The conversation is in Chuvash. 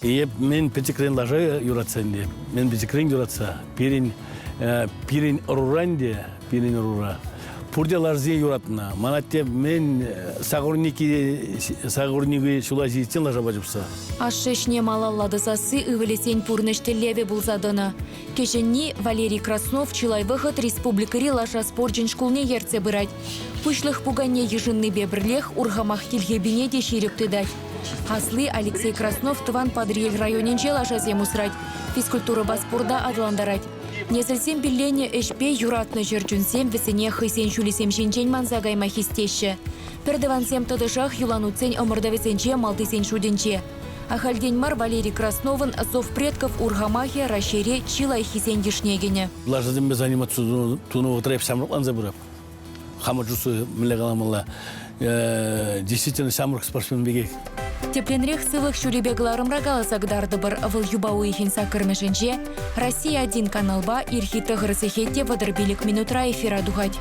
Эп мӗн пӗчӗкрен лаша юратса ӗнтӗ, мӗн пӗчӗкрен юратса пирӗн пирӗн ӑрура ӗнтӗ, пирӗн ӑрура пурте лашасене юратнӑ. Ман атте мӗн сакӑрники сакӑрники ҫула ҫитсен лашапа чупса. Ашшӗ ӗҫне малалла тӑсасси ывӑлӗсен пурнӑҫ тӗллевӗ пулса тӑнӑ. Кӗҫӗнни Валерий Краснов чылай вӑхӑт республикӑри лаша спорчӗн шкулне ертсе пырать. Пуҫлӑх пуканне йышӑннипе пӗрлех урхамах тилхепине те ҫирӗп тытать. Асли Алексей Краснов тӑван Патӑрьел районӗнче лашасем усрать, физкультурӑпа спорта аталантарать. Несӗлсем пилленӗ ӗҫпе юратнӑ чӗрчунсем вӗсене хӑйсен ҫулӗсем ҫинчен манса кайма хистеҫҫӗ. Пӗртӑвансем тӑтӑшах юланутсен ӑмӑртӑвӗсенче малтисен шутӗнче. Ахальтен мар Валерий Красновӑн «Зов предков» урхамахӗ Раҫҫейре чи лайӑххисен йышне кӗнӗ. Лашасемпе заниматься тунӑ вӑхӑтра эп ҫамрӑкланса пырап. Хамӑр чувствую, мӗнле каламалла, действительно ҫамрӑк спортсмен пекех. Тӗплӗнрех сывлӑх ҫулӗпе кӑларӑмра каласа кӑтартӑпӑр. Вӑл юпа уйӑхӗн саккӑрмӗшӗнче «Россия-1» каналпа ирхи тӑхӑр сехет те 35 минутра эфира тухать.